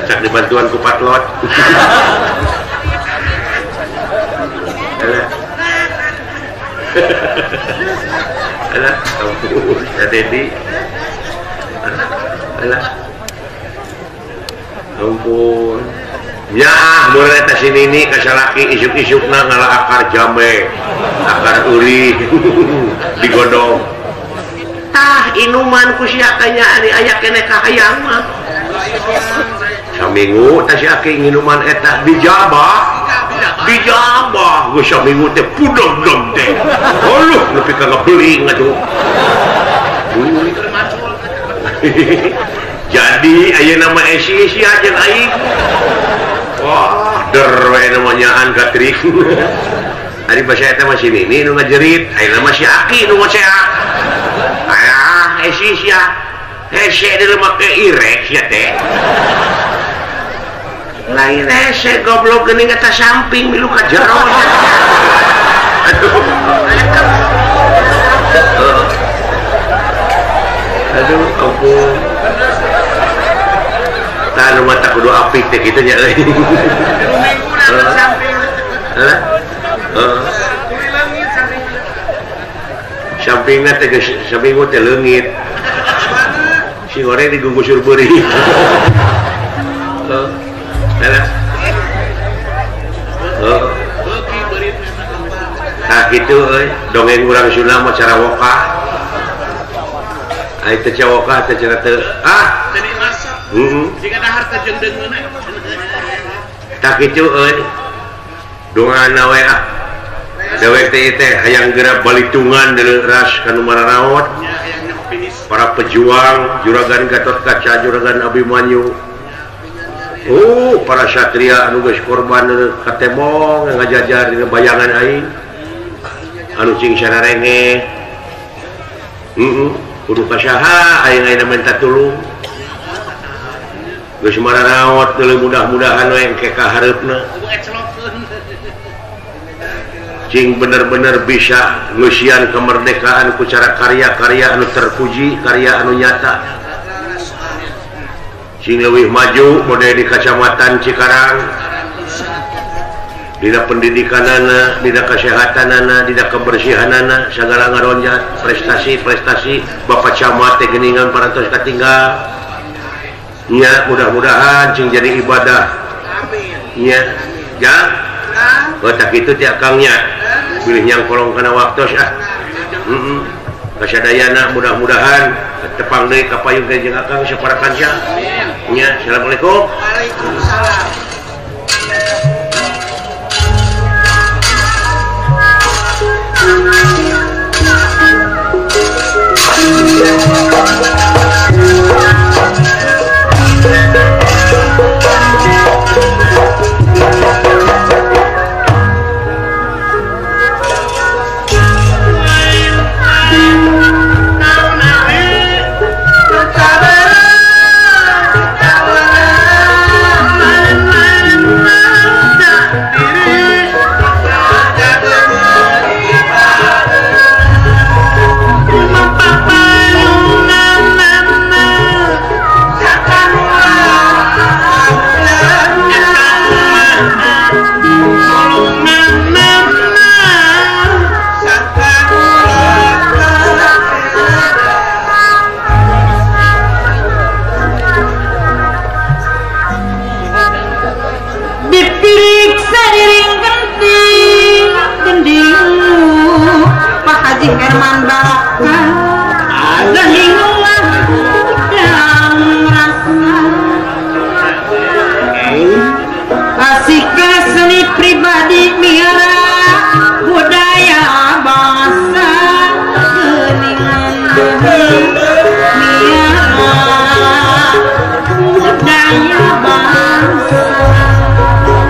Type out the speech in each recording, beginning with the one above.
Cacak dibantuan ku patlot. Alah. Alah, ampun, ya Dedi. Alah. Ampun. Nyaah mun eta si Nini ka salaki isuk-isukna ngala akar jambe, akar uri digodong. Tah inuman ku sia teh nya ari aya keneh ka hayang mah. Saminggu teh si aki nginuman eta dijabah. Dijabah geus saminggu teh pudog-dog teh. Aduh nepi ka ngabeling atuh. Jadi ayeuna mah esi sia jeung aing. Wah, der we namanyaan gatrik. Ari basa eta mah si Nini nu ngajerit, ayeuna mah si Aki nu ngoceak. Ayah, esi sia. Hese di make irek sia teh. Lain hese goblok geuning eta samping milu ka jero. Aduh. Aduh, ampun. Tah nu mata kudu apik teh kitu nya euy. Heeh. Sampingna teh geus saminggu teh leungit. Si goreng digugusur beurih. Heeh. Heeh. Tah kitu euy, dongeng urang Sunda mah cara wokah. Ai teh cawokah teh cara teu ah. Heeh. Jika dahar teh jeung deungeun. Tah kitu euy. Dongana we ah. Dewek teh teh hayang geura balitungan deuleu ras kanu mararaot. Para pejuang Juragan Gatot Kaca, Juragan Abimanyu. Oh, para satria anu geus korban ka tembong ngajajar dina bayangan aing. Anu cing sararenge. Heeh, kudu ka saha aing ayeuna minta tulung. Geus mararaot deuleu mudah-mudahan we engke ka hareupna. Cing bener-bener bisa ngeusian kemerdekaan ku cara karya-karya anu terpuji, karya anu nyata. Cing leuwih maju model di Kacamatan Cikarang. Dina pendidikanana, dina kesehatanana, dina kebersihanana, sagala ngaronjat prestasi-prestasi Bapak Camat teh geuningan parantos katinggal. Nya mudah-mudahan cing jadi ibadah. Nya, ya. Oh tak itu tiap kangnya pilih yang kolong kana waktu ah. Heeh. Kasadayana mudah-mudahan tepang deui ka payung teh jeung akang sapara kanca. Nya, assalamualaikum. Waalaikumsalam.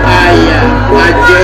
Ayah, aja.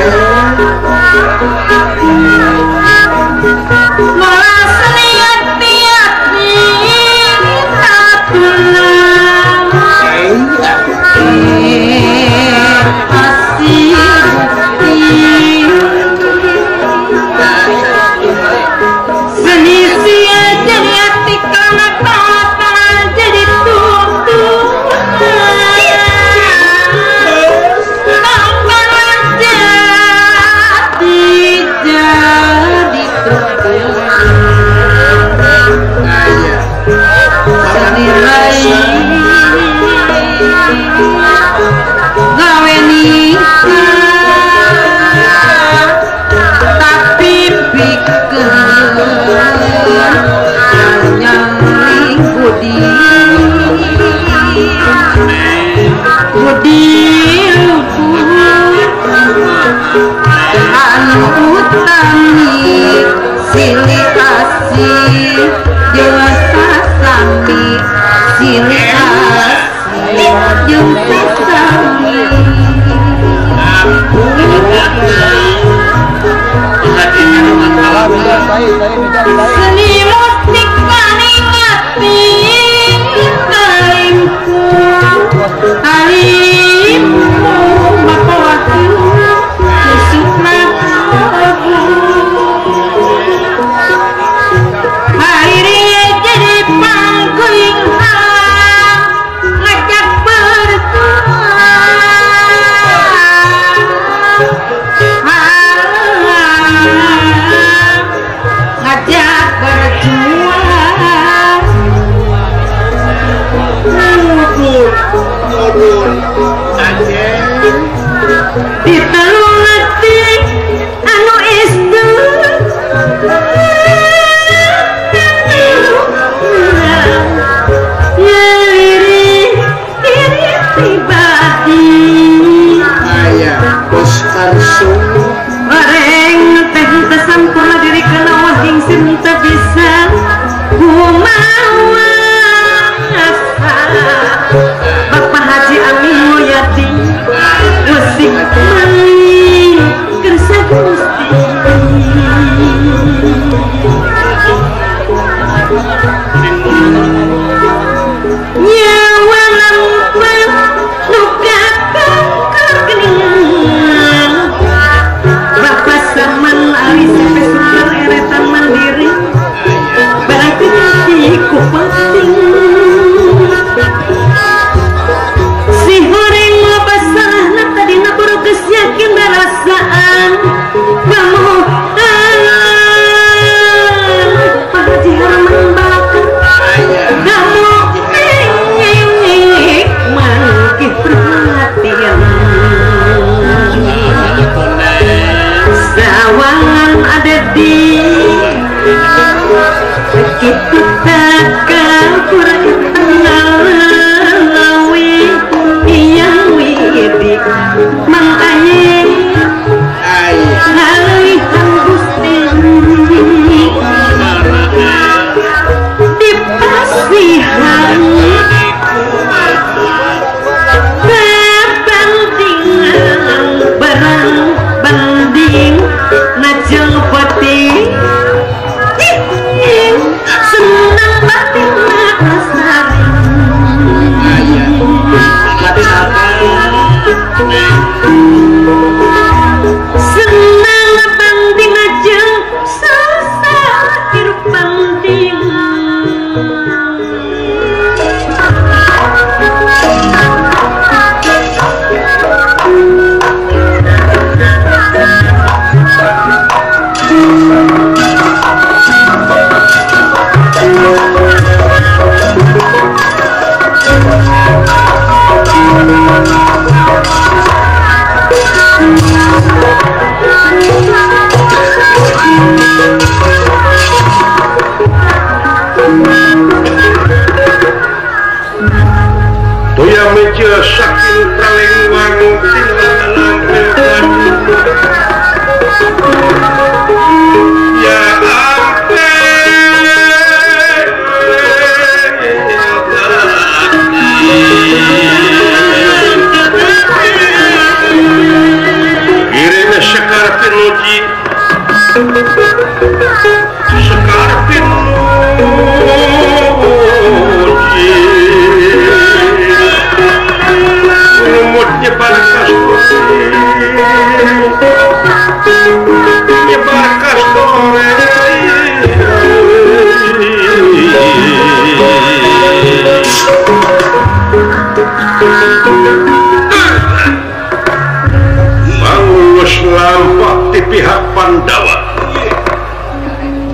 Selimut nikmati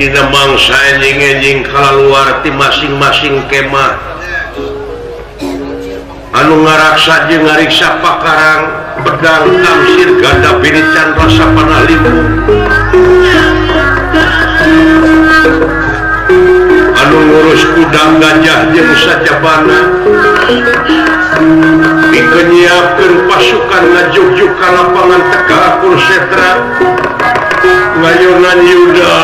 Dina mangsa enjing-enjing kalaluar ti masing-masing kemah anu ngaraksa jeung ngariksa pakarang pedang tamsir ganda bini candra sapana limbung anu ngurus kuda gajah jeung sajabana pikeun nyiapkeun pasukan ngajugjug ka lapangan Tegal Kursetra ngayonan Yuda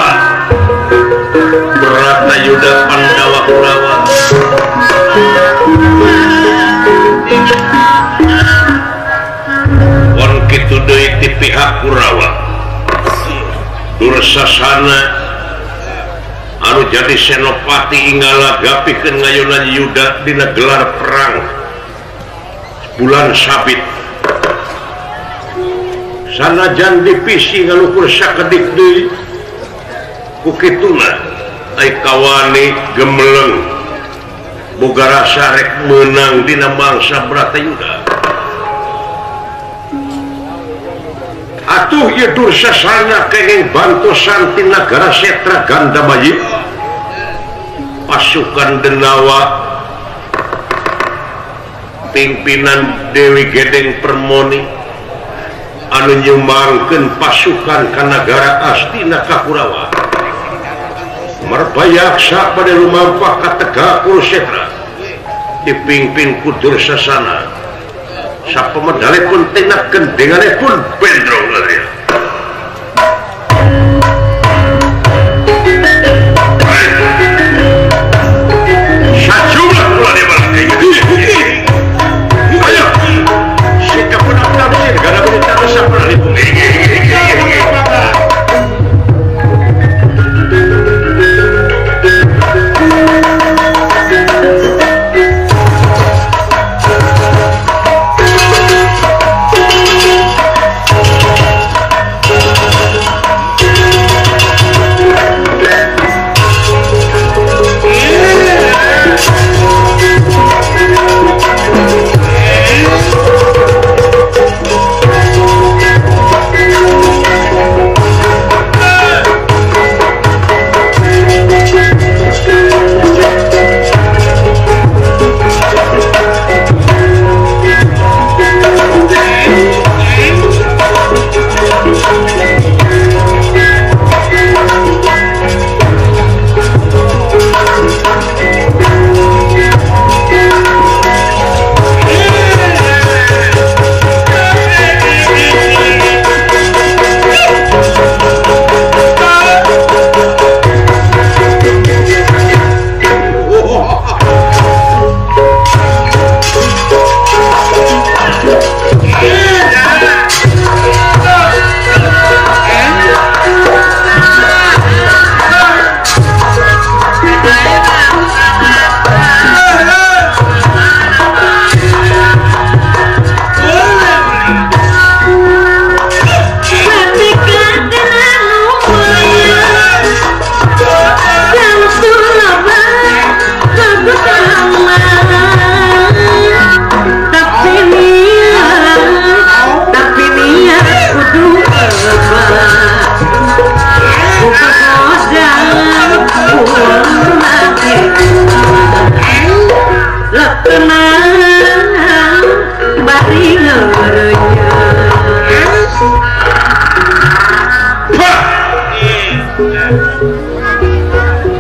beratna Yuda Pandawa Kurawa. Pon kitu deui ti pihak Kurawa Dursasana bakal jadi senopati ingala gapikeun ngayonan Yuda dina gelar perang bulan sabit. Sanajan divisi ngalukur sakedik deui ku kituna ai kawani gemeleng boga rasa rek meunang dina mangsa Bratayuda. Atuh ieu Dursasana kenging bantosan ti nagara Setra Gandamayi pasukan Denawa pimpinan Dewi Gedeng Permoni anu nyumbangkeun pasukan ka nagara Astina ka Kurawa. Merbayaksa pada lumampah ka Tegak Kurusetra dipimpin ku Dursasana. Sapemedale pun tina gendengane pun bendrong lari. Sajumlah kula dewa. Ayo, sikap pun tafsir gara berita resep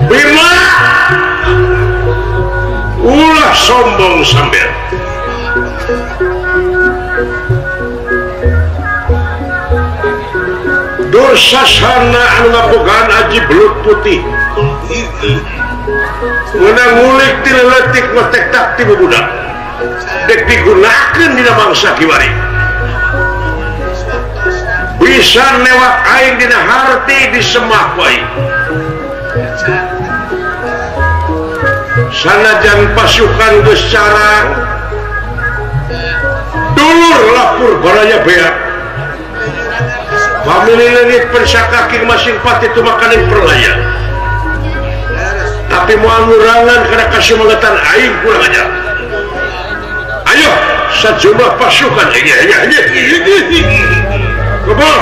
Bima, ulah sombong sampean. Dursasana anu ngabogaan aji belut putih ngeunang ngulik ti leutik ngetek tak ti budak dek digunakeun dina mangsa kiwari bisa newak aing dina harti di semak wae. Sanajan pasukan geus carang dulur lapur baraya beak pamili leungit persakaking masing pati tumakaning perlaya tapi moal ngurangan kana kasumangetan aing kurang ajar. Ayo sejumlah pasukan kebor.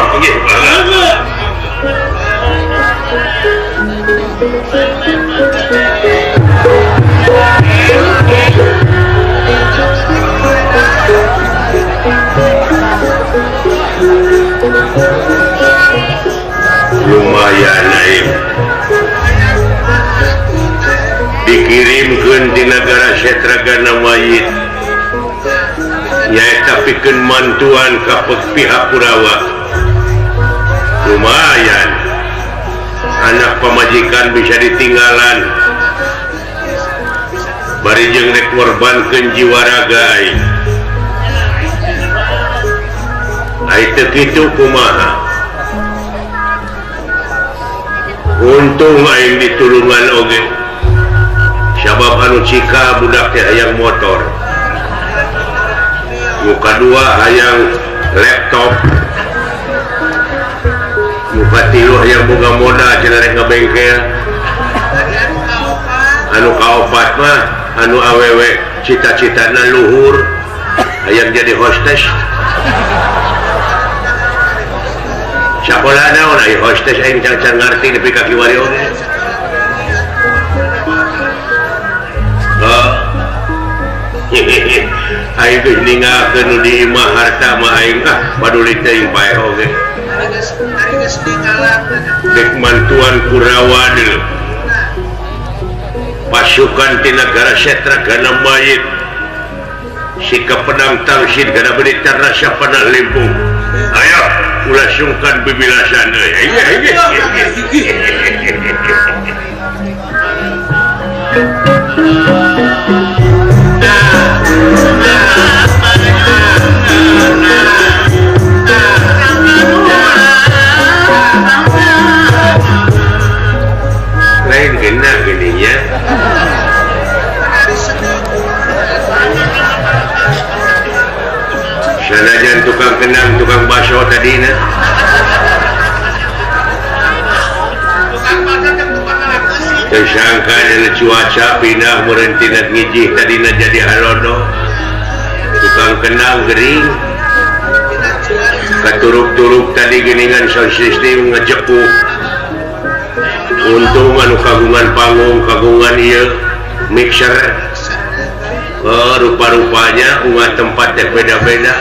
Lumayan aing dikirimkeun di nagara Setra Gandamayi nyaeta pikeun mantuan ka pihak Kurawa. Lumayan anak pamajikan bisa ditinggalan bari jeung rek ngorbankeun jiwa raga aing. Ai teu kitu kumaha? Untung aing ditulungan oge. Sabab anu cika budak teh hayang motor. Nu kadua hayang laptop. Nu katilu hayang boga modal cenah rek ngabengkel. Anu kaopat mah anu awewe cita-citana luhur hayang jadi hostess. Sakola naon ai hostess aing can ngarti nepi ka kiwari oge. Aing geus ninggalkeun nu di imah harta mah aing ah paduli teuing paeh oge. Dek mantuan Kurawa deui. Pasukan ti nagara Setra gana mayit. Sikap pedang tangsid gana bedik tarasa panah limpung. Ayo ulah sungkan bibilasan euy. Lain kena gininya. Sanajan tukang kenang, tukang bakso tadi na. Tersangka dari cuaca pindah merentina ngijih tadi na jadi halodo. Tukang kenang gering. Katuruk-turuk tadi geningan sound system ngejepuk. Untung anu kagungan panggung, kagungan ieu mixer. Oh, rupa-rupanya unggah tempatnya beda-beda.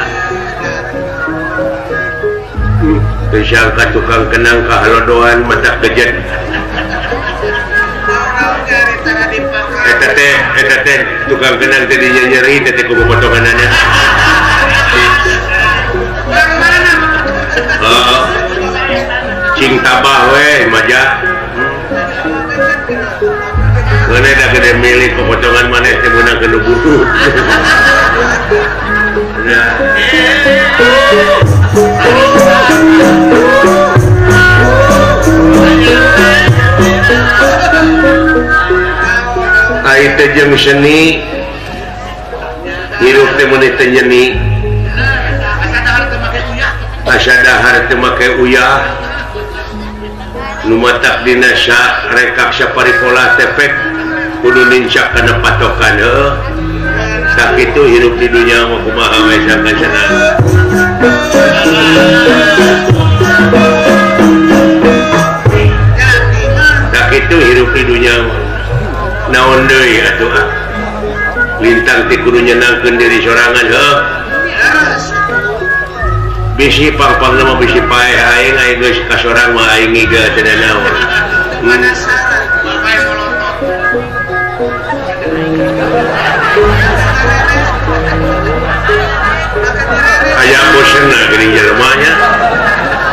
Tersangka tukang kenang kahalodoan mata kejet. Eta teh tukang kenang teh nyeri teh kudu potonganana. Oh, cing tabah we maja. Keuna da gede milik potongan maneh teh meunang kana butuh. Nah. Ai teh jeung seni hirup teh mun teh nyeni. Asa dahar teu make uyah. Nu matak dina rekak saparipola tepek kudu nincak kana patokan heuh. Sakitu hirup di dunya mah kumaha we sangka cenah. Sakitu hirup di dunya mah. Naon deui atuh ah. Lintang teh kudu nyenangkeun diri sorangan heuh. Bisi pang-pangna mah bisi paeh aing aing geus kasorang mah aing ngiga teu naon. Aya bosenna geuning jelema nya.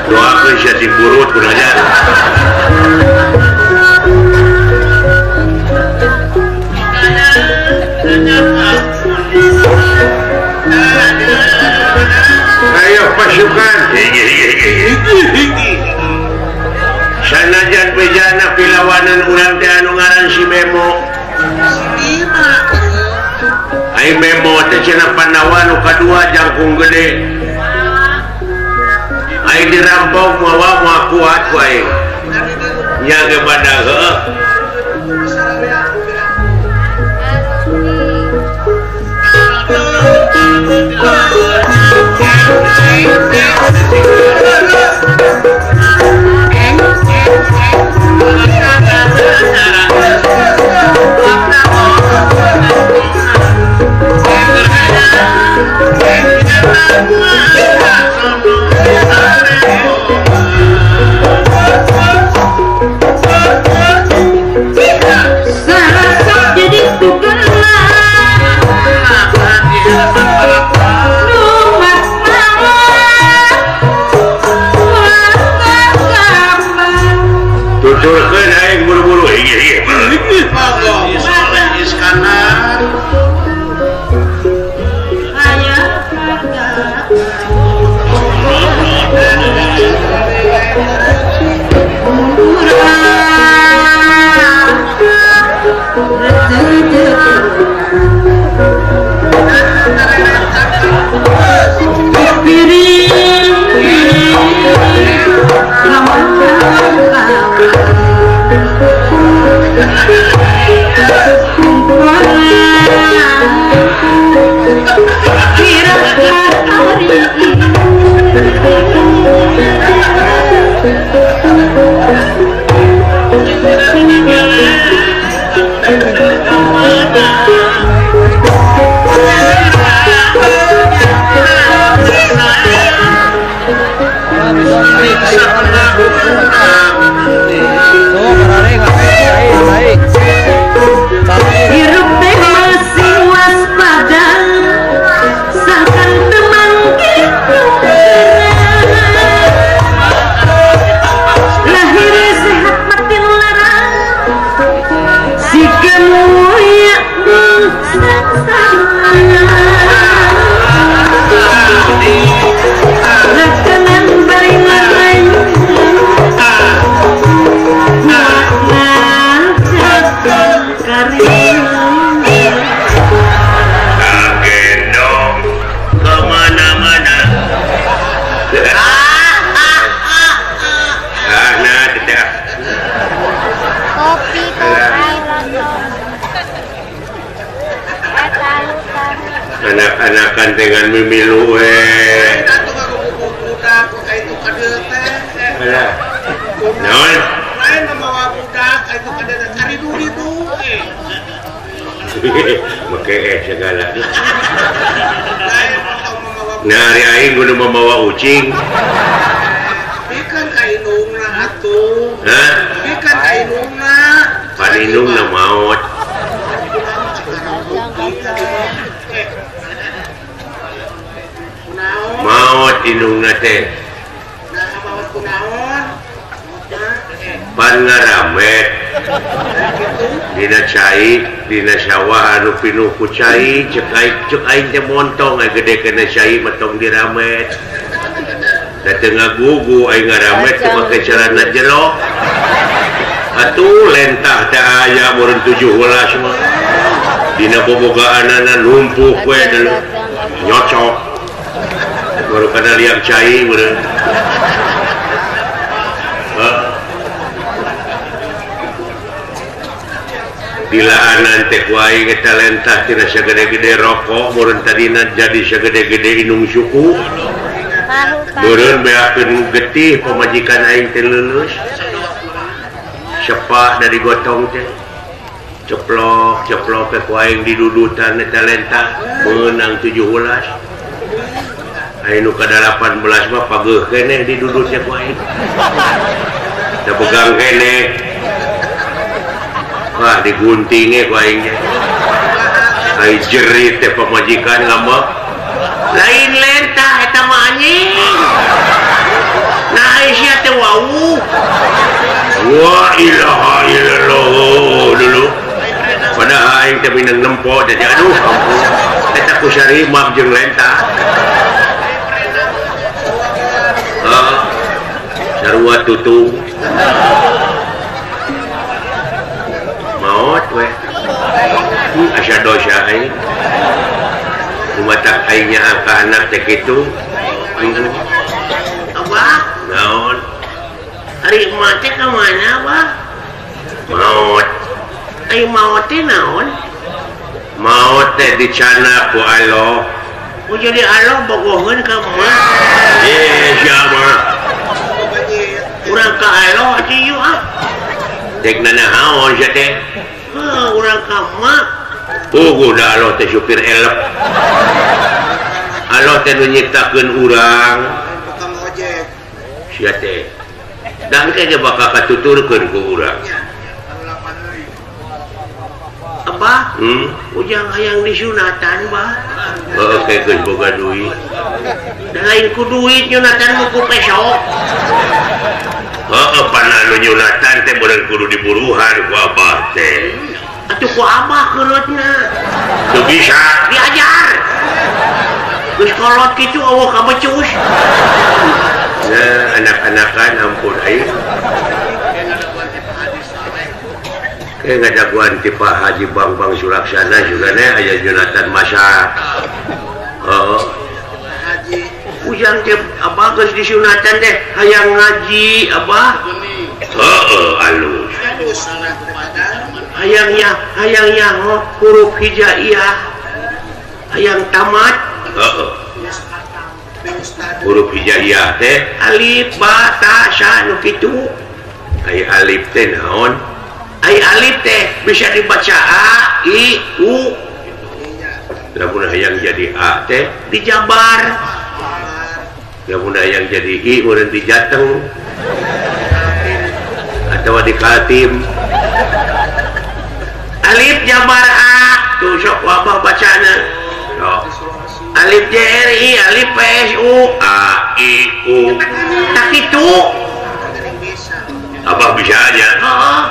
Doakeun sia sing burut kunaon. Ayo pasukan. Sanajan bejana pilawanan urang teh anu ngaran si Bemo. Ai Bemo teh cenah Pandawa nu kadua jangkung gede. Ai dirampok mawa moal kuat ku aing. Nya ge badag heuh. Hirup teh masih waspada sakan teman kitu lahir sehat batin lara si kemuya rakanan bari ngarayu gendong kemana-mana. Nah, tidak. Kopi anak-anakan dengan mimilu we. Naon? Make segala. Nah, hari aing kudu membawa ucing. Bikan ka indungna atuh. Hah? Bikan ka indungna. Pan indungna maot. Maot indungna teh. Nah, maot kunaon? Pan ngaramet. Dina cai, dina sawah anu pinuh ku cai, cek aing teh montong aya gede kana cai metong diramet. Da teu ngagugu aing ngaramet teu make celana jero. Atuh lentah teh aya meureun 17 mah. Dina bobogaanana lumpuh we nyocok. Baru kana liang cai meureun. Dilaanan teh ku aing eta lentah tina sagede-gede rokok meureun tadina jadi sagede-gede inung suku. Meureun beakeun getih pamajikan aing teh leuleus. Sepah dari gotong teh. Ceplok ceplok teh ku aing didudutan eta lentah meunang 17. Aing nu ka 18 mah pageuh keneh didudut teh ku aing. Da pegang keneh. Wah diguntingnya ku aing teh. Ai jerit teh pamajikan ngambek. Lain lentah eta mah anjing. Nah sia teh wau. Wa ilaha illallah dulu. Padahal aing teh minang nempo jadi aduh ampun. Eta ku sarimah jeung lentah. Heeh. Sarua tutung. Maot we. Asa dosa aing. Kumatak aing nya ka anak teh kitu. Abah, naon? Ari emak teh ka mana, Abah? Maot. Ari maot teh naon? Maot teh dicana ku Allah. Oh jadi Allah bogoheun ka emak. Eh, sia mah. Urang ka Allah atuh yeuh ah. Dek nanaon sia teh? Heuh, urang ka emak. Puguh da Allah teh supir elep. Allah teh nu nyiptakeun urang. Sia teh. Dan ke bakal katuturkeun ku urang. Abah, ujang hayang disunatan, Bah. Heuh, keun boga duit. Da lain ku duit nyunatan mah ku peso. Heeh, pan anu nyunatan teh meureun kudu diburuhan ku abah teh. Atuh ku abah keulotna. Teu bisa diajar. Geus kolot kitu eueuh ka becus. Nah, anak-anakan ampun aing. Kayak ngadaguan ti Pak Haji Bang-Bang Sulaksana juga nih aya Jonathan Masa. Heeh. Ujang teh abah geus disunatan teh hayang ngaji abah. Heeh, alus. Hayang ya, hayang nyaho huruf hijaiyah. Hayang tamat. Heeh. Huruf hijaiyah teh alif ba ta sa nu kitu. Ai alif teh naon? Ai alif teh bisa dibaca a i u. Lamun hayang jadi a teh dijabar. Lamun hayang jadi i meureun dijateng. Atau di Kaltim. Alif jabar A tuh sok wabah bacana. Sok. Alif JRI, alif PSU, A I U. Tak itu. Abah bisa aja. Heeh.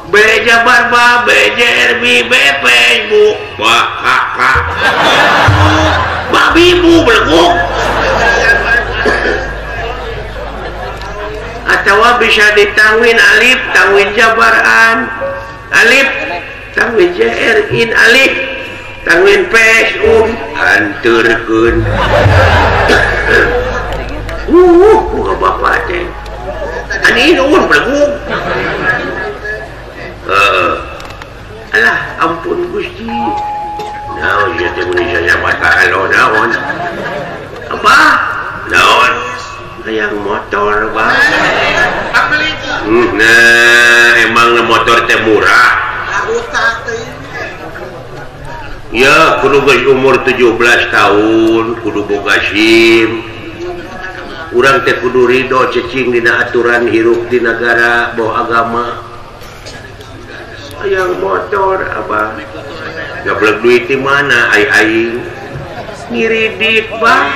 B jabar ba, B JRB, B PSU, ba K K. Babi bu beleguk. Atau bisa ditangwin alif, tangwin jabaran. Alif tangwin JR in alif tangwin PSU anturkeun. Buka bapak teh. Ani nuhun beleguk. Alah ampun Gusti. Naon ieu teh mun mata alo naon? Apa? Naon? Hayang motor bah. Nah, emang motor teh murah. Ya, kudu geus umur 17 tahun, kudu boga SIM. Urang teh kudu ridho cecing dina aturan hirup di negara bawa agama. Hayang motor abah. Gablek duit di mana ai aing? Ngiridit bah.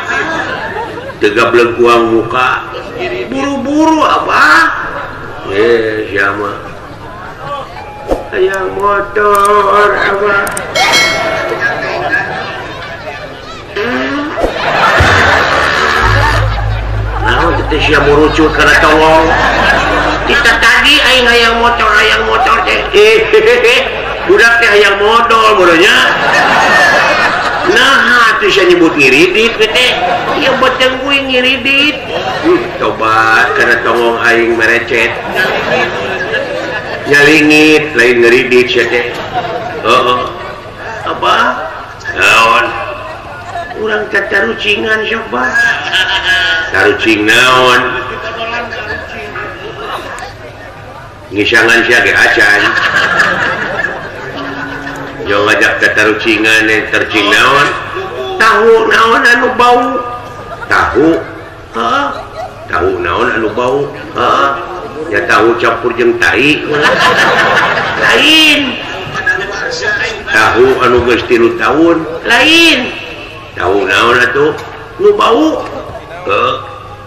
Teu gablek uang muka. Buru-buru abah. Siapa? Hayang motor abah. Nah, kita siap merucut karena tolong. Kita tadi aing hayang motor teh. Budak teh hayang modal bodohnya. Nah, tuh saya nyebut ngiridit teh. Ya beteng gue ngiridit. Tobat karena tongong aing merecet. Nyalingit lain ngeridit sia teh. Heeh. Apa? Naon? Urang tatarucingan sok bah. Tarucing naon? Ngisangan sia ge acan. Jo ngajak tatarucingan tercing naon? Tahu naon anu bau? Tahu. Heeh. Tahu naon anu bau? Heeh. Ya tahu campur jeung tai. Lain. Tahu anu geus 3 tahun. Lain. Tahu naon atuh? Nu bau. Heeh.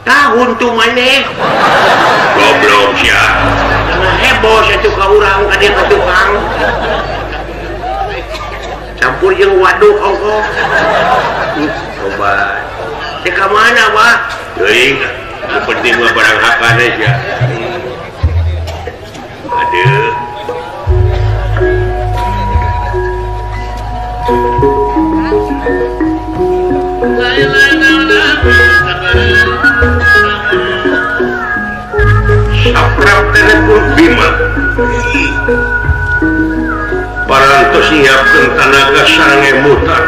Tahun tuh maneh. Goblok sia. Heboh atuh ka urang ka dieu ka tukang. Campur jeung waduk ongkoh. Coba. Teh ka mana, Pak? Teuing. Nu penting mah barang hakan aja. Aduh. Saprap telepon Bima. Parantos nyiapkeun tanaga sareng emutan.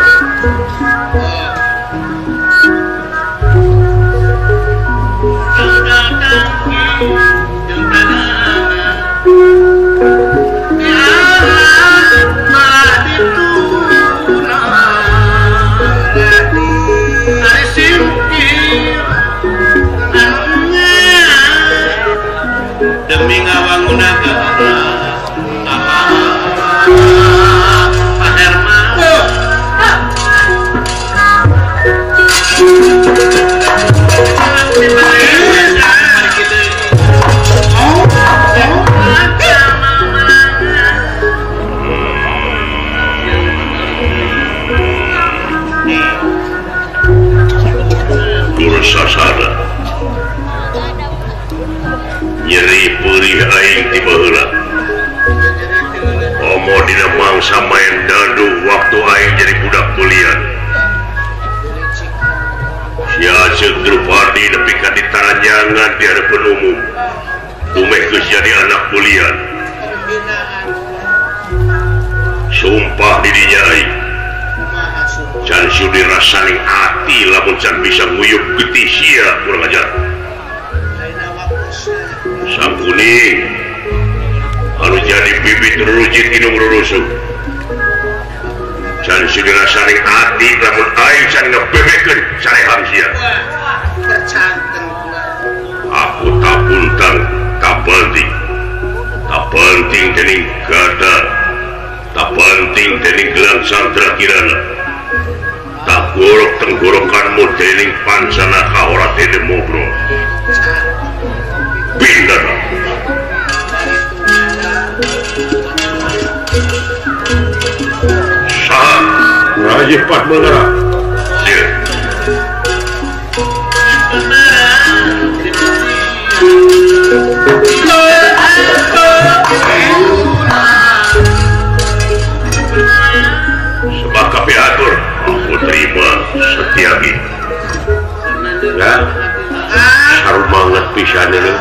Demi ngawangun agama Pak Herman. Dursasana nyeri perih aing ti baheula. Komo dina mangsa main dadu waktu aing jadi budak kuliah. Sia Aceuk Drupadi nepi ka ditaranjangan di hadapan umum. Dumeh geus jadi anak kuliah. Sumpah di dinya aing. Can sudi rasaning ati lamun can bisa nguyup getih sia kurang ajar. Sangkuning anu jadi bibit rujit inung rurusuk. Can sudi rasaning ati lamun aing can ngebebekeun sarehan sia. Aku tapuntang penting. Tak penting dening gada. Tak penting dening gelang Sandra Kirana. Tak gorok tenggorokanmu dening pancanaka ora dene mobro. Bindana. Saha Raja Padmanara. Sebab kapi atur aku terima setiagi. Ya, saru banget pisan ini.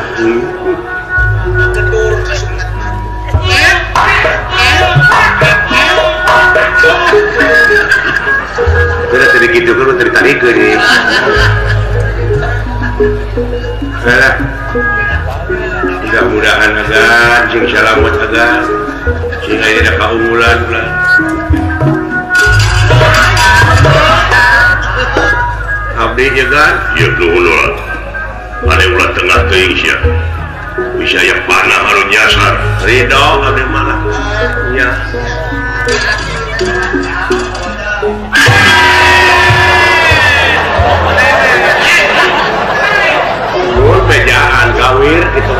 Tidak sedikit juga lu tarik ke ni. Salah. Mudah-mudahan agan sing salamet agan. Sing aya kaunggulan ulah. Abdi ye kan? Ieu nuhun ulah. Bade ulah tengah teuing sia. Bisa aya panah anu nyasar. Ridho abdi malah. Nya. Bejaan gawir gitu.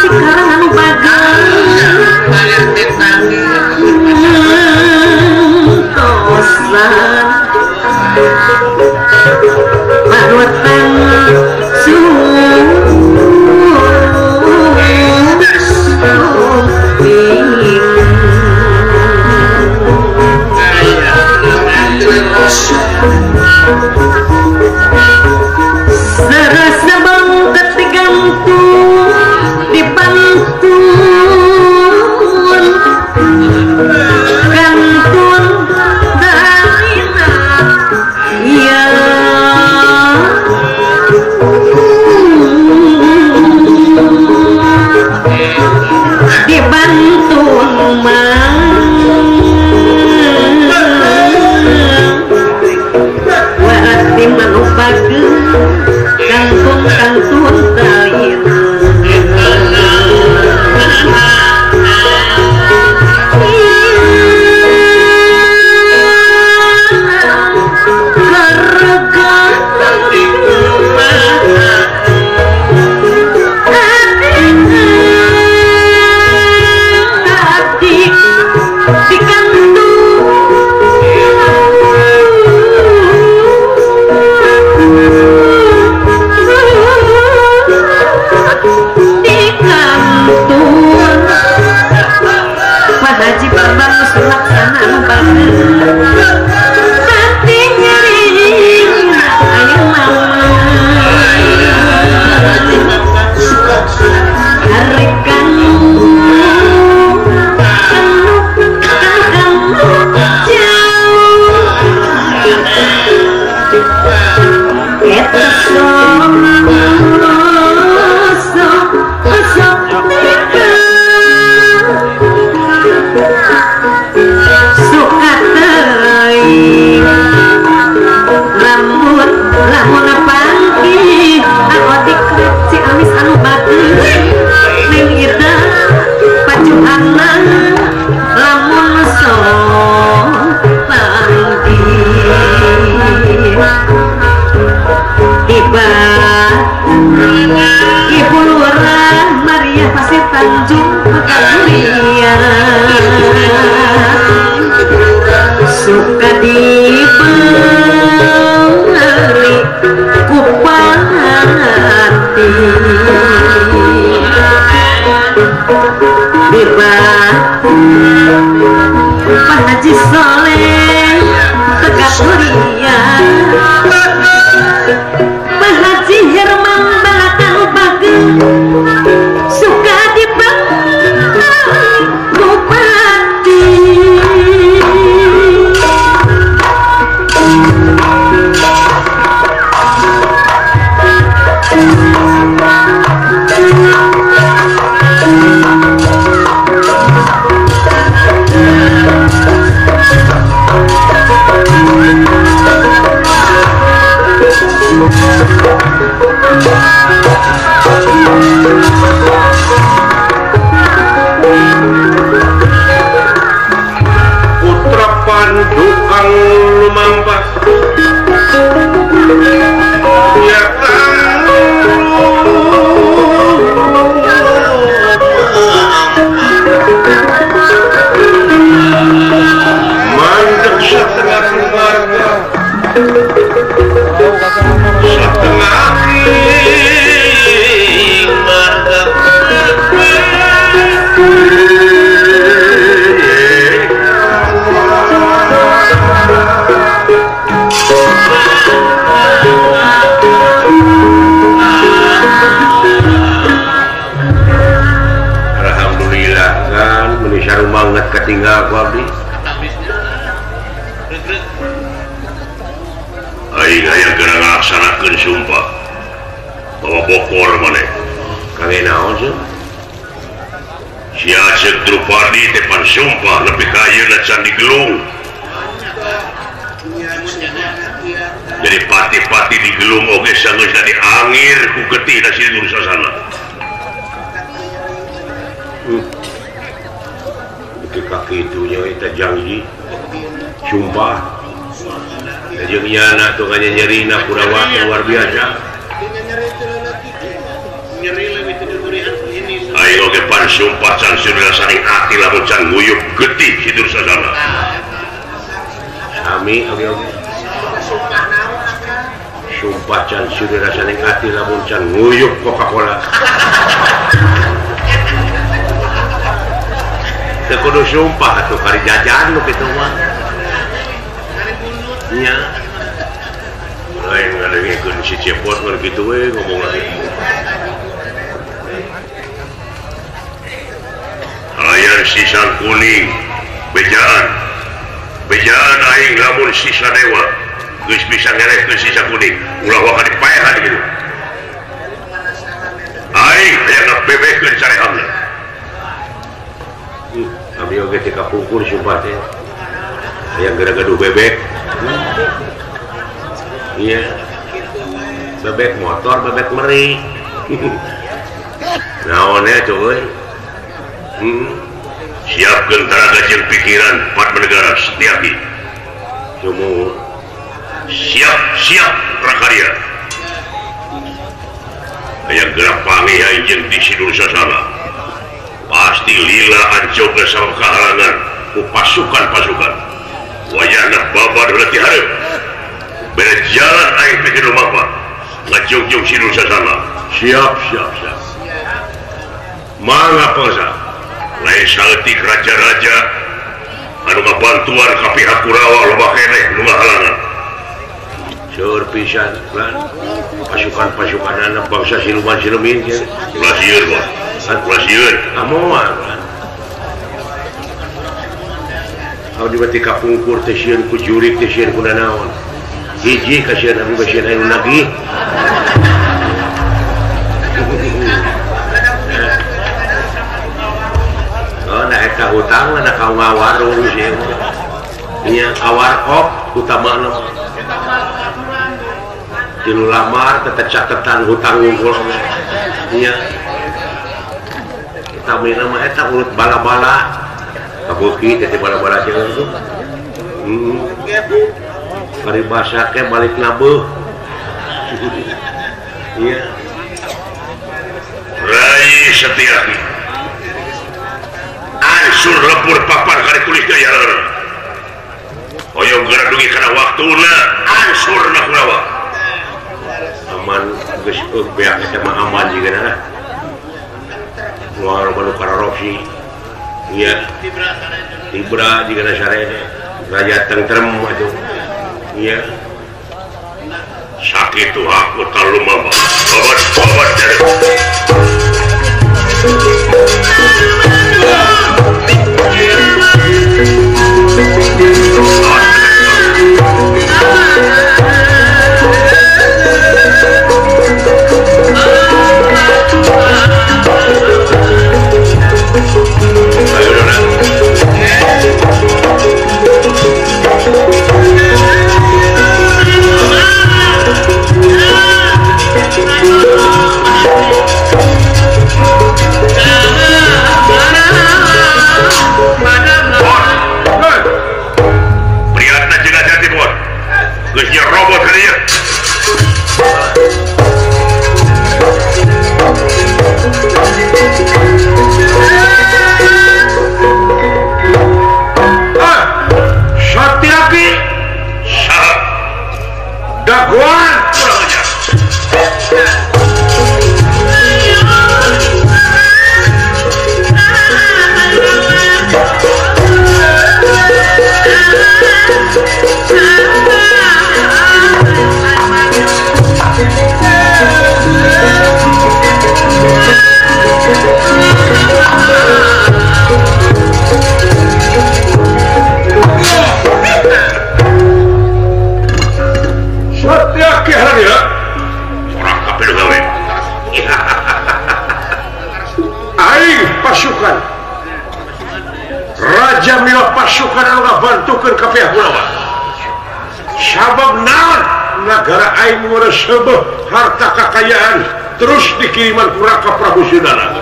Sekarang anu bagus. Tanjung Pekagulian suka dibeli ku pati Pak Haji Soleh Pekagulian Pak Haji Herman Balakang Bageng suka dibeli ku pati. Putra Pandu kang lumampas ya kang mandek setengah keluarga setengah marga. Alhamdulillah kan manusia banget ketinggal ku abdi. Aing hayang geura ngalaksanakeun sumpah bawa bokor maneh. Kangge naon sih? Si Acek Drupadi teh pan sumpah nepi ka ayeuna can digelung. Jadi pati-pati digelung oge sanggeus diangir ku getihna si Dursasana. Ketika kitunya eta janji sumpah jeung nyana tuh kanya nyerina Kurawa luar biasa. Ayo oge pan sumpah can saning ati lamun can nguyup getih si Dursasana. Sami oge oge. Sumpah can saning ati lamun can nguyup Coca-Cola. Teu kudu sumpah atuh kari jajan nu kitu mah. Nya. Lain ngadengekeun si Cepot ngan kitu we ngomong lagi. Aya sisang kuning bejaan. Bejaan aing lamun sisa dewa geus bisa ngerehkeun sisa kuning ulah waka dipaehan kitu. Aing hayang ngabebekeun sarehamna. Abdi oge teh kapungkur sumpah teh. Hayang geura gaduh bebek. Iya. Bebek motor, bebek meri. Naon nya cuy? Siapkeun taraga jeung pikiran Padmanegara Setiaki. Sumuhun. Siap siap prakarya. Hayang geura panggih aing jeung di si Dursasana. Pasti lila ancogna sama kahalangan ku pasukan-pasukan. Wayahna babad heula ti hareup. Bere jalan aing pikir lumampa. Ngajugjug si Dursasana. Siap siap siap. Mangga pangsa. Lain saeutik raja-raja anu ngabantuan ka pihak Kurawa loba keneh nu ngahalangan. Seueur pisan lan pasukan-pasukanana bangsa siluman silumin cenah. Ulah sieun mah. Ulah sieun. Amoal lan. Abdi mah teh kapungkur teh sieun ku jurik teh sieun ku nanaon. Hiji kasieun abdi mah sieun anu nagih. Oh, nah eta hutang na ka ngawarung sieun. Nya kawarkop utamana. Tilu lamar teh catetan hutang unggul. Nya. Eta mah eta urut bala-bala. Kabeuki teh bala-bala jeung tuh. Paribasa ke balik nabeuh. Iya. Rai Setiaki. Lempur papan kali tulis daya hoyong geura dugi kana waktuna ansurna Kurawa. Aman geus beak eta mah aman jiga na. Moal loba nu karorosi. Iya. Tibra jiga na sarene. Raja tentrem atuh. Iya. Sakitu aku talumama. Babat-babat dari. Ayo Dona. Prihatna jeung hati-hati bot. Geus nyerobot ka dieu. Satyaki saha dagoan kurang ajar. Satyaki haria orang kafir gawe. Aing pasukan Raja Mila pasukan anu ngabantukeun ka pihak Kurawa. Sabab naon nagara aing ngeureus harta kakayaan terus dikiriman ku Raka Prabu Sudana.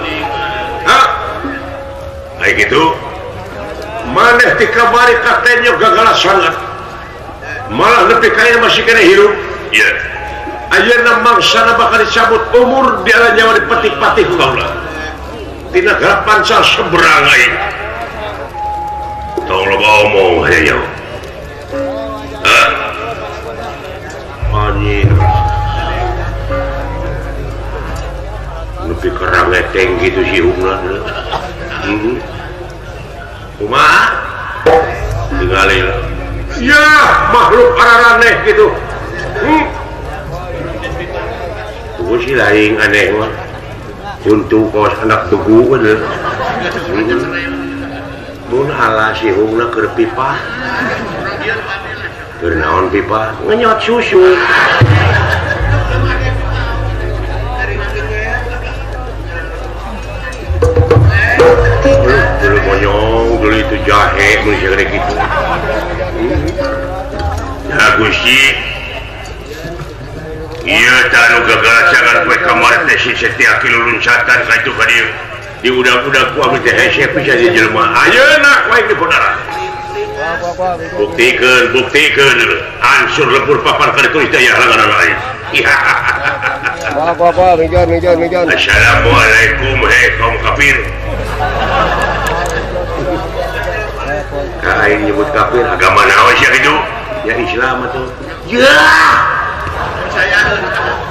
Hah? Ai kitu maneh ti kamari katenyo gagala sangat. Malah nepi ka masih kena hirup. Iya. Ayeuna mangsana bakal dicabut umur di ala nyawa dipetik-patik ku kaula. Di nagara Pancal seberang aing. Tong loba omong aya nyawa. Hah? Anjir. Nepi kerangeteng gitu si hungna. Kumaha? Tingali. Ya, makhluk araraneh gitu. Tunggu sih lain aneh mah. Juntu kawas anak tugu bener. Mun ala si hungna keur pipa. Keur naon pipa? Ngenyot susu. Dulu monyong, dulu itu jahe, mun segede kitu. Ya Gusti, ieu tah nu gagalacangan poe kamari teh si Satyaki luluncatan ka itu ka dieu. Di udag-udag ku abdi teh hese pisan ieu jelema. Ayeuna ku aing diponara. Buktikeun, buktikeun. Ansur lempur papan ka ditulis teh aya halangan lain. Assalamualaikum hei kaum kafir. Ka aing nyebut kafir agama naon sia kitu? Ya Islam atuh. Ya.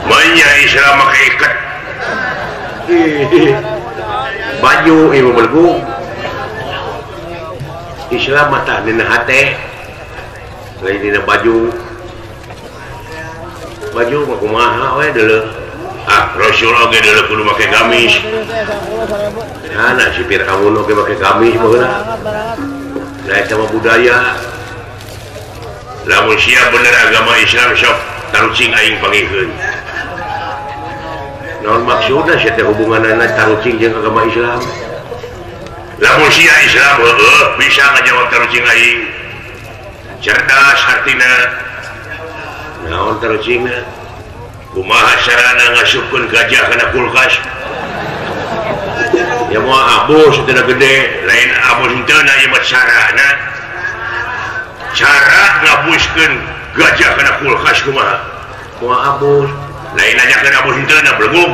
Manya Islam make ikat. Baju ieu belgu. Islam mah tah dina hate. Lain dina baju. Baju mah kumaha we deuleuh. Ah, Rasul oge deuleuh kudu make gamis. Nah, si Fir'aun oge make gamis baheula. Da eta mah budaya. Lamun sia bener agama Islam sok tarucing aing pangihkeun. Naon maksudna sia teh hubunganna tarucing jeung agama Islam? Lamun sia Islam heueuh bisa ngajawab tarucing aing. Cerdas hartina. Naon tarucingna? Kumaha carana ngasupkeun gajah kana kulkas? Ya moal abus teu gede, lain abus henteu na ieu mah carana. Cara ngabuskeun gajah kana kulkas kumaha? Moal abus. Lain nanyakeun abus henteu na belgung.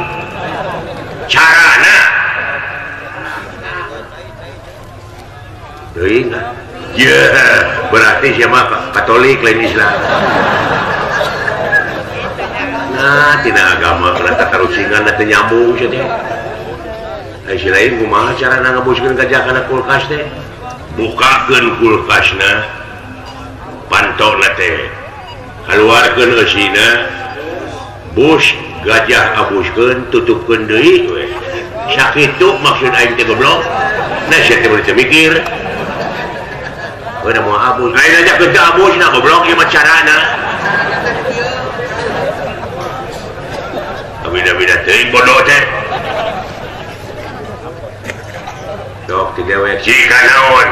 Carana. Teuing ah. Ye, berarti siapa Katolik lain Islam. Nah, tina agama kana tatarucingan teu nyambung sia teh. Ai si lain kumaha carana ngabuskeun gajah kana kulkas teh? Bukakeun kulkasna, pantona teh. Kaluarkeun eusina, bus gajah abuskeun tutupkeun deui we. Sakitu maksud aing teh goblok. Nah sia teh teu mikir. Udah mau abus, lain aja kerja abus, nah goblok ieu mah carana. Beda-beda teuing bodoh teh. Sok ti dewek jika naon.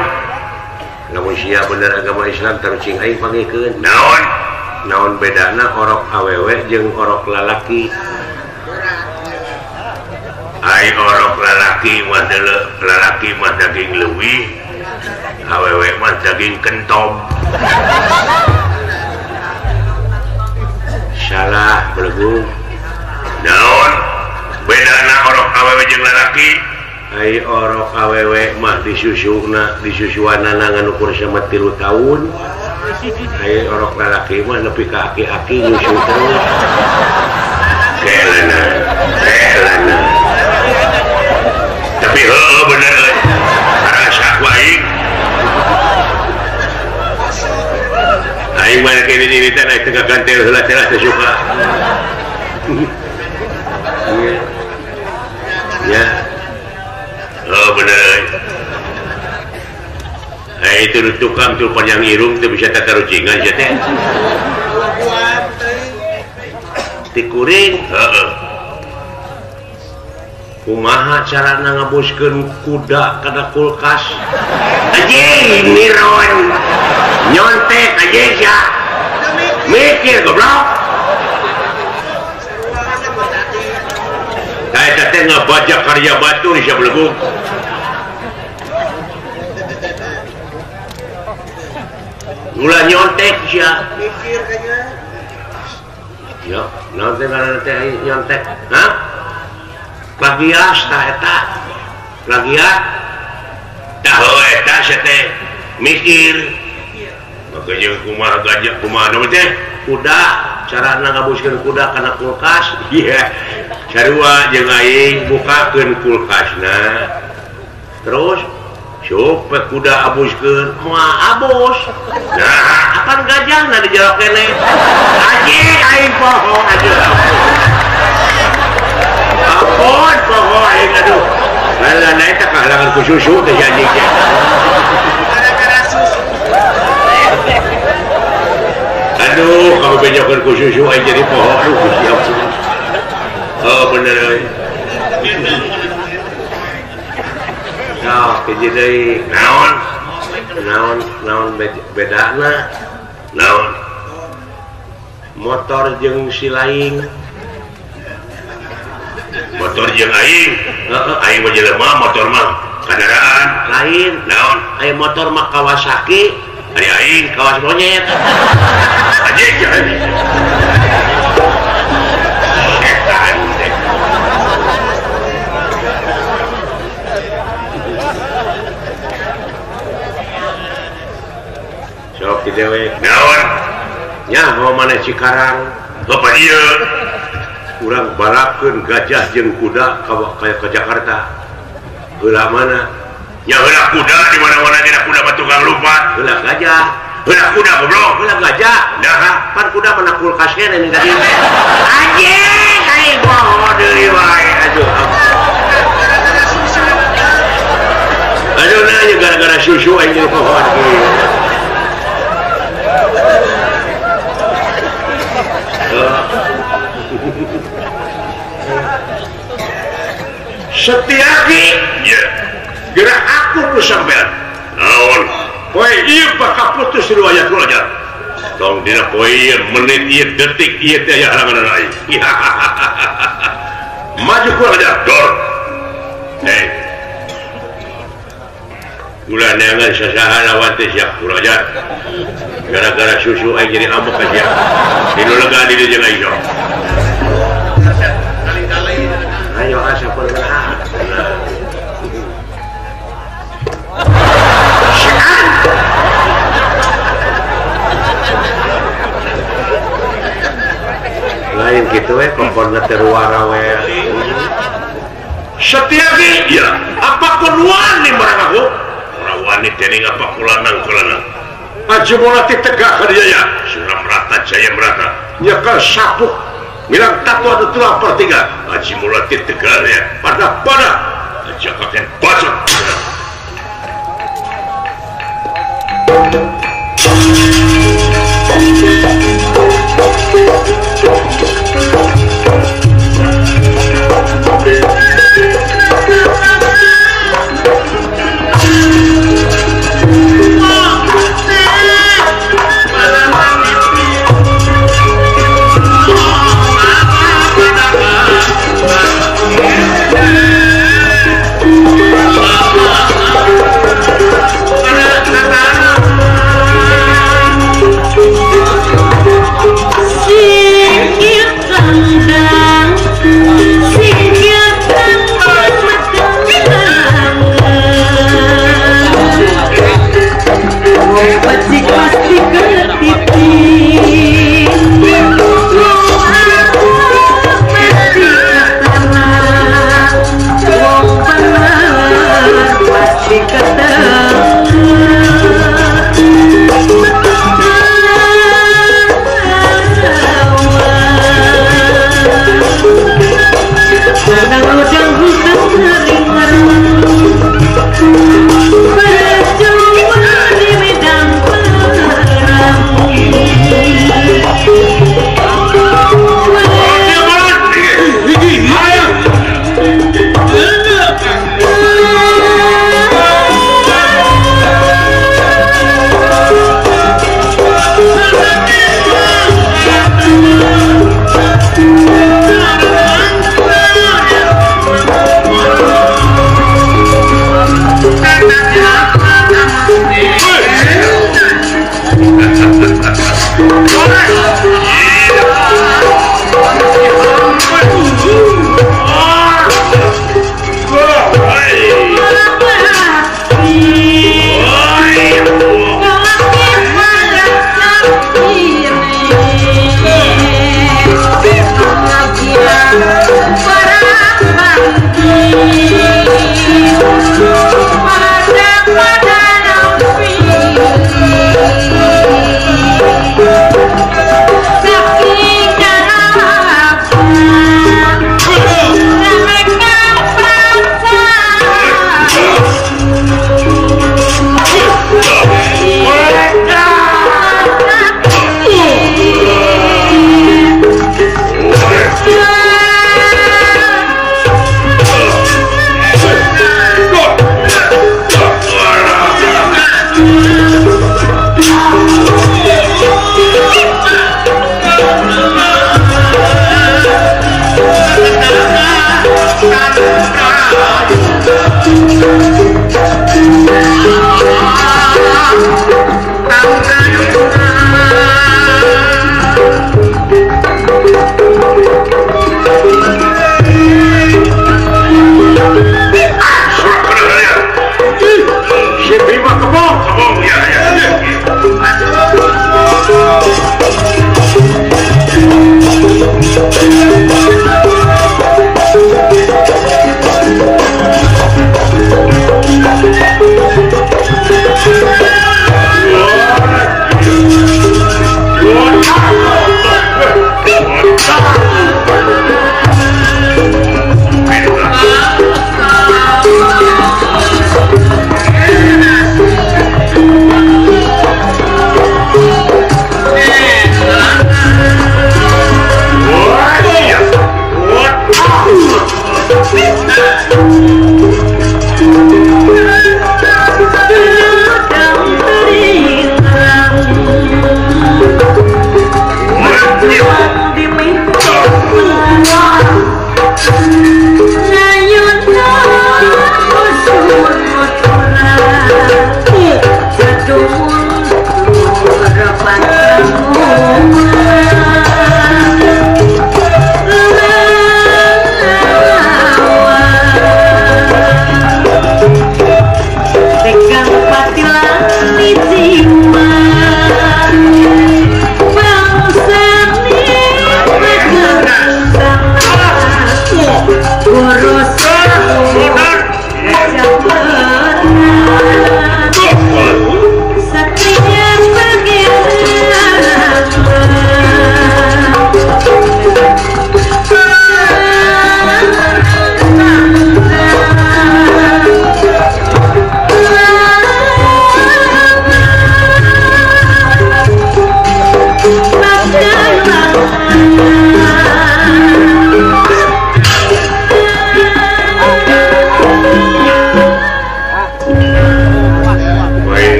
Lamun sia bener agama Islam tarucing aing pangikeun. Naon? Naon bedana orok awewe jeung orok lalaki? Ai orok lalaki mah deuleu, lalaki mah daging leuwih. Awewe mah daging kentom. Salah belegu. Naon bedana orok awewe jeung lalaki? Ai orok awewe mah disusuna, disusuanana ngan ukur sama 3 tahun. Ai orok lalaki mah nepi ka aki-aki nyusu terus. Kelana, kelana. Tapi heueuh bener euy. Karasa ku aing. Aing mah kene ini teh naik teu gantel heula teh teu suka. Ya. Oh bener. Eh itu tukang tuh panjang irung teu bisa tatarucingan sia teh. Tikuring, heeh. Kumaha carana ngabuskeun kuda kana kulkas? Anjing niron. Nyontek anjing sia. Mikir goblok. Kayak teh ngabajak karya batur sia belegu. Ulah nyontek sia. Mikir kayaknya. Yo, naon teh ngaranna teh nyontek? Hah? Plagias tah eta. Plagiat. Tah heuh eta sia teh mikir. Maka jeung kumaha gajah kumaha nu teh? Kuda, carana ngabuskeun kuda kana kulkas. Iya. Sarua jeung aing bukakeun kulkasna. Terus sup kuda abuskeun, moal abus. Nah, apan gajahna di jero keneh. Anjing aing poho aduh. Ampun poho aing aduh. Lalah eta kahalangan ku susu teh anjing teh. Gara-gara susu. Aduh, kamu benjokeun ku susu aing jadi poho aduh Gusti Allah. Oh bener euy. Nah, hiji deui. Naon? Naon naon bedana? Naon? Motor jeung si laing. Motor jeung aing. Heeh, aing mah jelema motor mah kendaraan lain. Naon? Aya motor mah Kawasaki, ari aing kawas monyet. Anjing anjing. Setan teh. Sok ti dewek. Naon? Nyaho maneh Cikarang. Bapak ieu urang balapkeun gajah jeung kuda ka Jakarta. Heula mana? Nya heula kuda di mana-mana dina kuda mah tukang lompat. Heula gajah. Heula kuda goblok, heula gajah. Nah, pan kuda mana kulkas keneh nih tadi. Anjing, aing poho deui wae aduh. Aduh nah gara-gara susu aing jadi poho kieu. Setiaki ya gerak aku ku sampean naon poe ieu bakal putus riwayat kula nya tong dina poe ieu menit ieu detik ieu teh aya halangan aing. Maju kula nya dor. Hei ulah neangan sasaha lawan teh sia kula nya gara-gara susu aing jadi ambek ka sia dinu lega di dieu jeung aing. Ayo asa pernah. kitu we kokona teh ruara we. Setiaki ya apa pun wani barang aku ora wani dening apa kulanang kulanang. Aji Mulati tegak ka dia ya. Suram rata jaya merata. Nyekel sapuk ngilang tatu anu tulang per tiga. Aji Mulati tegak ya. Pada pada aja kakek bacot. Bye.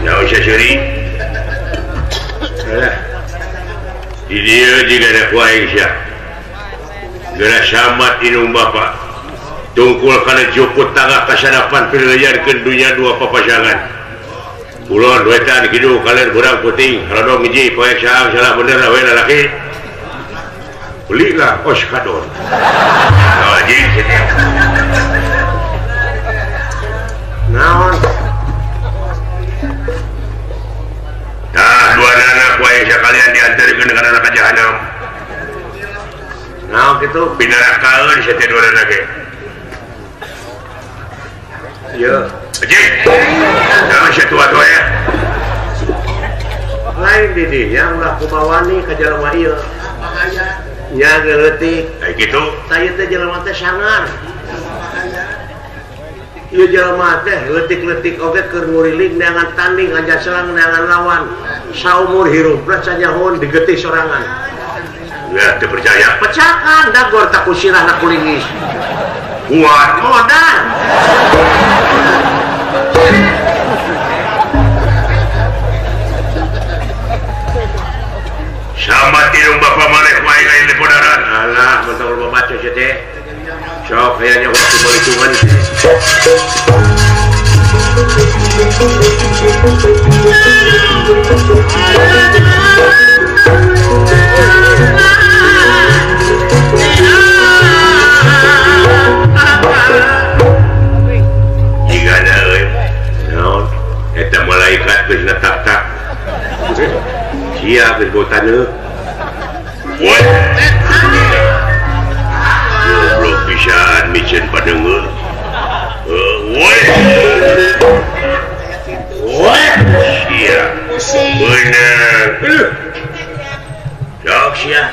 Naon sia seuri? Alah. Di dieu jiga ada ku aing sia. Geura samat inung bapa. Tungkul kana jukut tangga kasadapan pilayarkeun dunya dua papasangan. Kulon wetan kidul kaler burang putih haladong hiji poek saang salah bener we lalaki. Belilah oskadon. Anjing sia. Naon? Tah dua anak wae sakalian diantarkeun ka neraka jahanam. Naon kitu binarakaeun sia teh dua anak ge. Iya. Anjing. Naon sia tua-tua ya? Lain di dinya ulah kumawani ka jelema ieu. Nya leutik. Ai kitu. Tah ieu teh jelema teh sangar. Ieu jelema teh leutik-leutik oge keur nguriling neangan tanding aja selang neangan lawan. Saumur hirupna canyahoun digetih sorangan. Ya teu percaya. Pecakan dagor tak ku sirahna kulingis. Kuat modal. Sama tirung bapak maneh wae ka ieu podaran. Alah, mentang loba baca sia teh. Sok hayangnya waktu balitungan. Jigana euy. Naon? Eta malaikat geus tak-tak. Sia geus bau taneuh. Woi. Goblok pisan miceun padeungeun. Woi. Woi. Sia. Beunang. Sok sia.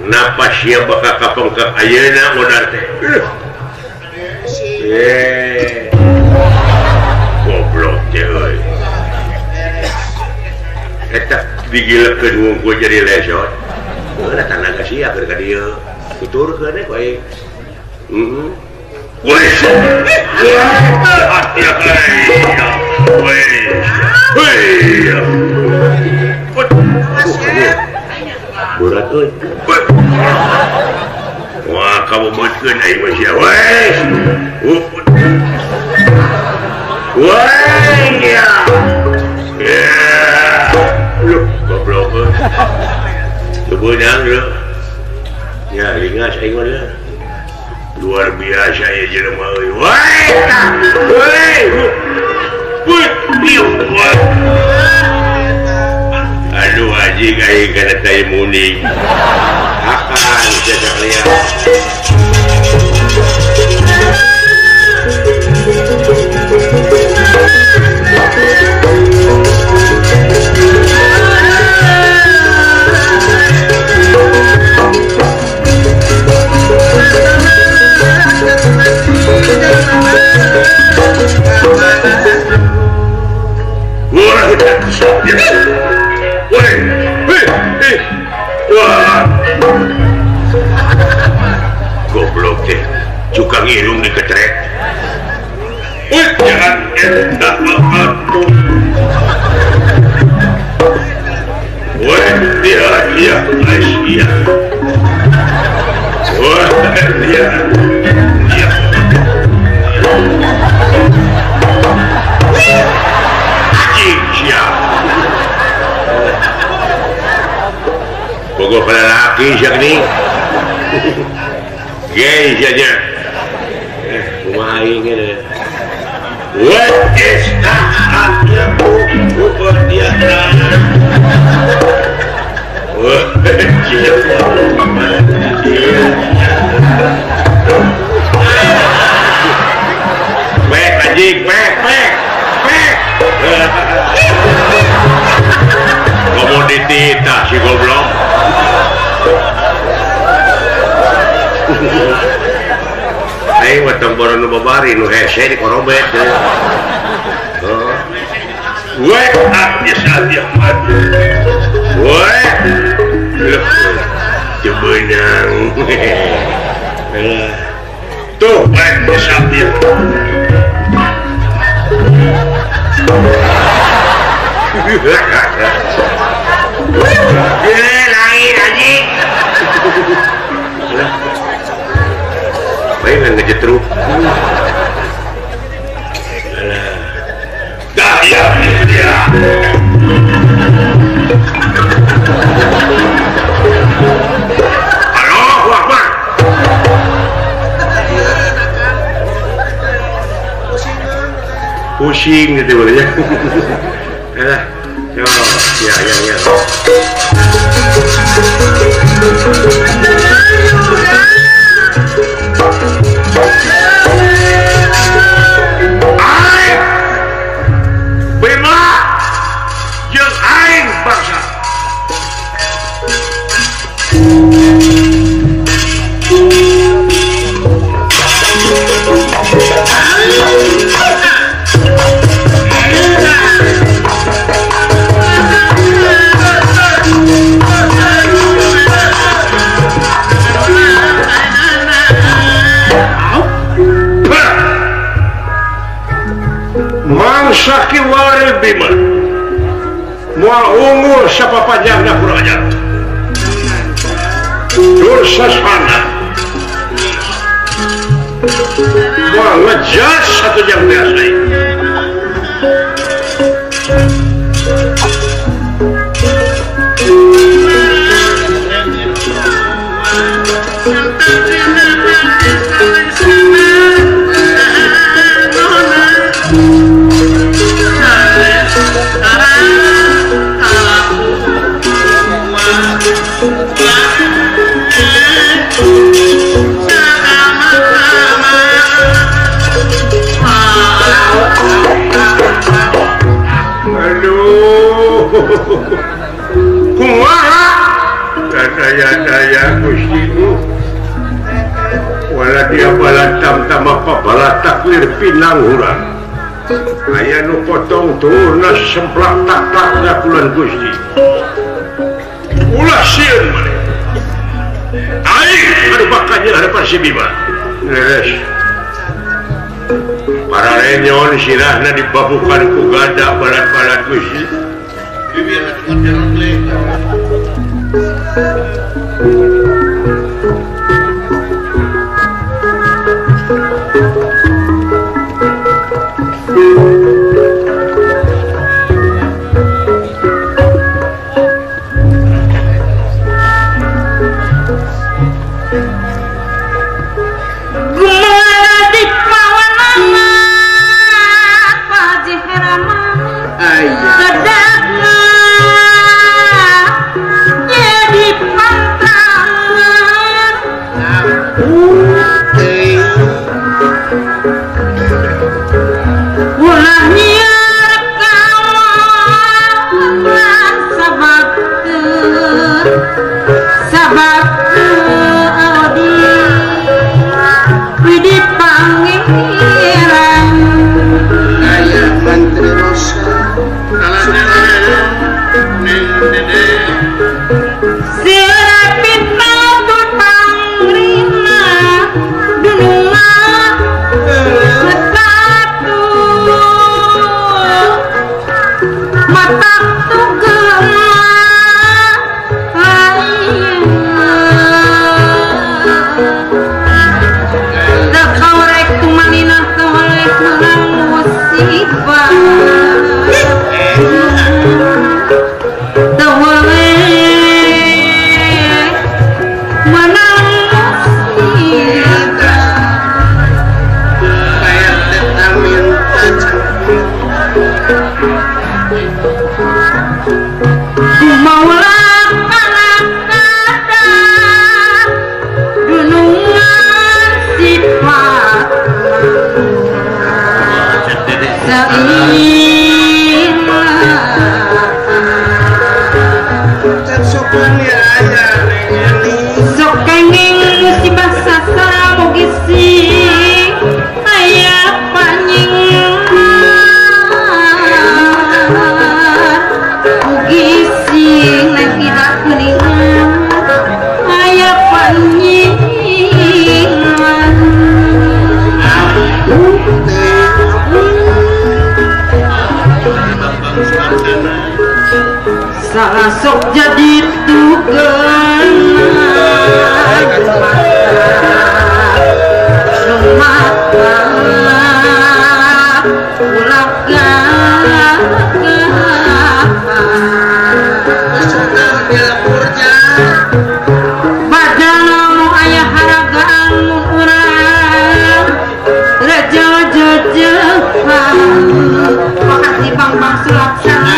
Napa sia bakal kapengkep ayeuna modar teh? Goblok teh euy. Eta digilekeun wungkul jadi lesot. Heuh tanaga sia keur ka dieu. Tuturkeun we ku aing. Heeh. Woi. Woi. Berat euy. Wah, kamu meutkeun aing mah sia. Woi. Woi ya. Loh, goblok euy. Teu beunang leuh. Ya lingas aing mah leuh. Luar biasa ya jelema euy. Woi. Woi. Woi, piu. Aduh anjing aing kana tai muning. Akan sia sakalian. Goblok teh, cukang irung diketrek. Woi, jangan eta atuh. Woi, dia dia Asia. Woi, dia dia. Anjing sia. Bogoh lelaki sia gini. Gay sia nya. Kumaha aing ge. What is that? Pek anjing, pek, pek, pek. Ngomong dititah si goblok. Aing mah tong boron nu babari nu hese dikorobet. Weh, ah, ya weh, teu beunang. Tuh, weh, bisa. Lain anjing. Baik ngejetruk. Dah ya dia. Allahu Akbar. Pusing gitu bolehnya. Yo, ya ya ya. Aing Bima jeung aing bangsa. Mangsa kiwari Bima moal unggul sapapanjangna kurang ajar. Dursasana moal ngejas satu jam biasa. Kumaha daya-daya Gusti wala dia balatam tama pabala taklir pinang urang aya nu potong turna semplak tak-takna kulan Gusti ulah sieun maneh aing anu bakal nyieun harapan si Bima leres para renyon sirahna dibabukan ku gada balat-balat Gusti. Kalah sok jadi tukang makasih Bang Bang Sulaksana.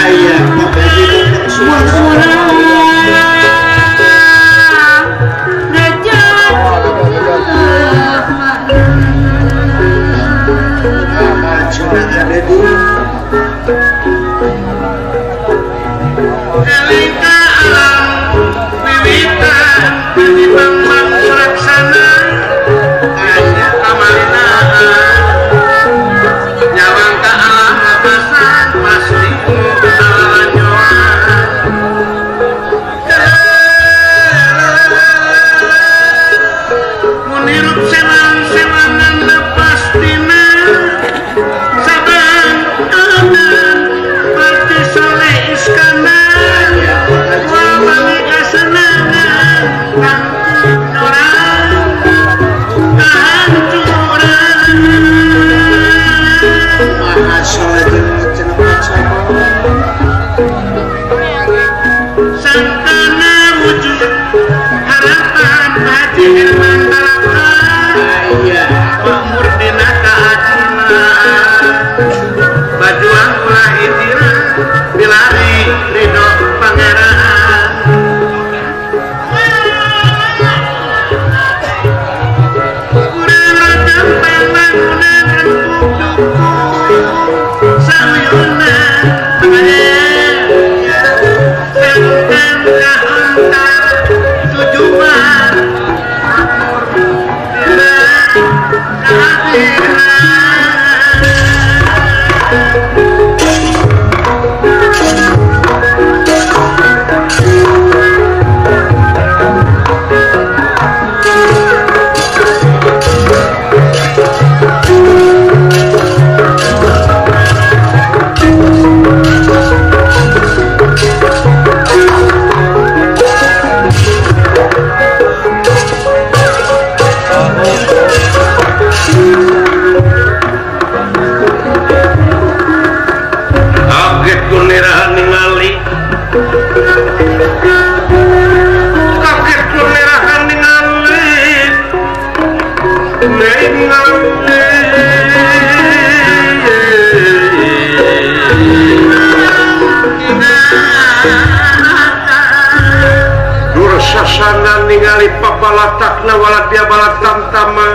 Ningali papalatakna waladia balatamtama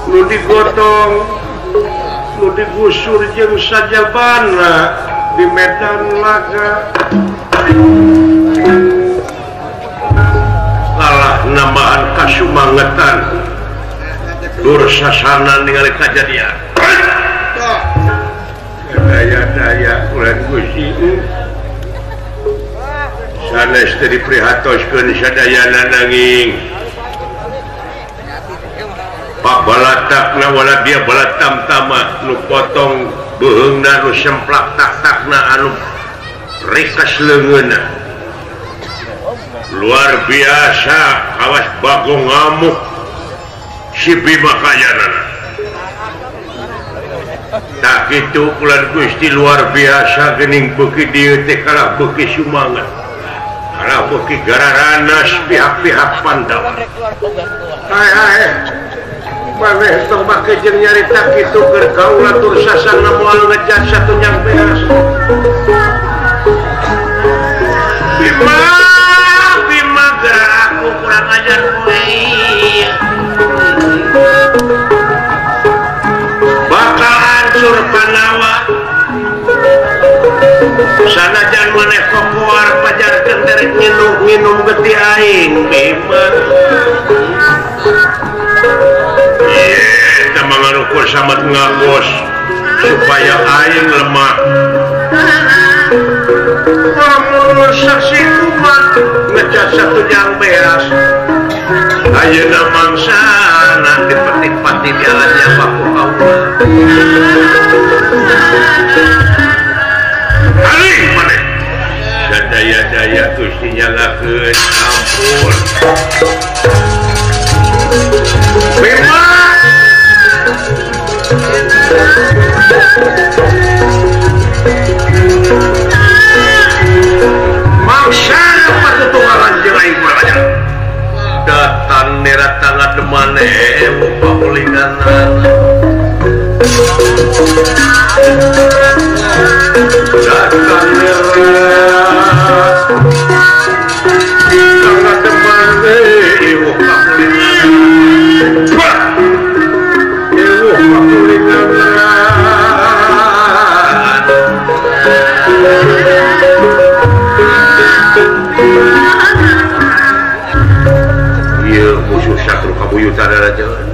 nu digotong nu digusur jeung sajabana di medan laga kalah nambahan kasumangetan dursasana ningali kajadian daya-daya ulah Gusti sanes teh diprihatoskeun sadayana nanging Pak balatakna waladia balatamtama nu potong beuheungna nu semplak tak-takna anu rekas leungeunna luar biasa kawas Bagong ngamuk si Bima kayanana tak kitu ulah Gusti luar biasa geuning beuki dieu teh kalah beuki sumangat kalah beuki gararanas pihak-pihak Pandawa. Hai maneh tong make jeung nyarita kitu keur kaula tur sasana moal ngejat satu nyang beas. Bima Bima geura aku kurang ajar kowe. Bakal hancur Pandawa. Sanajan maneh kokoar pajarkeun derek nginum getih aing Bima. Eta mangarukur samet ngagos supaya aing lemah. Lamun saksi kumat ngecat satu jang beas. Ayeuna mangsana dipetik-pati jalannya baku kaula. Aing maneh. Sadaya-daya Gusti nyalakeun ampun. Bima mangsa patutunggalan jeung aing kurang ajar. Datang nera tangan demane pamulinganan. Datang nera tangan demane pamulinganan. Ieu musuh satru kabuyutan raja.